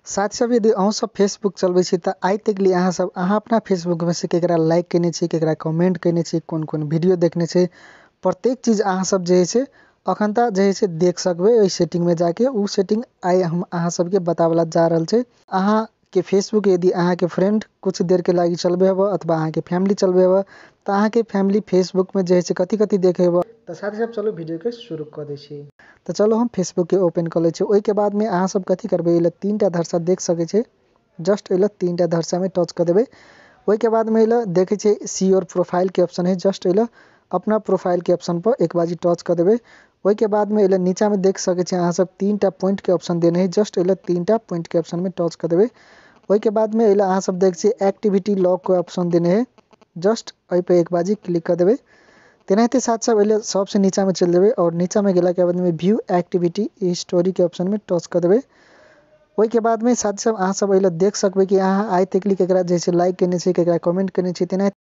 साथी सब, यदि अहूँ सब फेसबुक चलबै छी तऽ आइ तक लिए अहाँ सब अहाँ अपना फेसबुक में से केकरा लाइक केने छी, केकरा कमेंट केने छी, कोन कोन वीडियो देखने छी, प्रत्येक चीज अहाँ सब जे है अखन तक जे है देख सकबै ओहि सेटिंग में जाके। उ सेटिंग आइ हम अहाँ सबके बतावला जा रहल छै। अहाँ के फेसबुक यदि अहाँ के फ्रेंड कुछ देर के लागि चलबे हब अथवा अहाँ के फैमिली चलबे हब तऽ अहाँ के फैमिली फेसबुक में जे है कथी कथी देखे हब। तऽ साथी सब चलू वीडियो के शुरू कऽ दै छी। तऽ चलू हम फेसबुक के ओपन कऽ लै छी। ओहिके बाद में अहाँ सब कथी करबै, एहि तीनटा धरसा देख सकै छी, जस्ट एहि तीनटा धरसा में टच कऽ देबै। ओहिके बाद में एहि देखै छियै सी your profile के ऑप्शन है, जस्ट एहि अपना प्रोफाइल के ऑप्शन पर एक बाजी टच कऽ देबै। ओहिके बाद में एहि नीचा में देख सकै छी अहाँ सब तीनटा पॉइंट के ऑप्शन देने है, जस्ट एहि तीनटा पॉइंट के ऑप्शन में टच कऽ देबै। ओहिके बाद में एहि अहाँ सब देख छियै एक्टिविटी लॉग के ऑप्शन देने है, जस्ट एहि पर एक बाजी क्लिक कऽ देबै। तेनाहिते साथ सब एहि सबसे नीचा में चलि जेबै और नीचा में गेला के बाद में व्यू एक्टिविटी हिस्टोरी के ऑप्शन में टच कऽ देबै। ओहिके बाद में साथ सब अहाँ सब एहि देख सकबै कि अहाँ आइ तक केकरा जे छै लाइक केने छी, केकरा कमेंट केने छी। तेनाहिते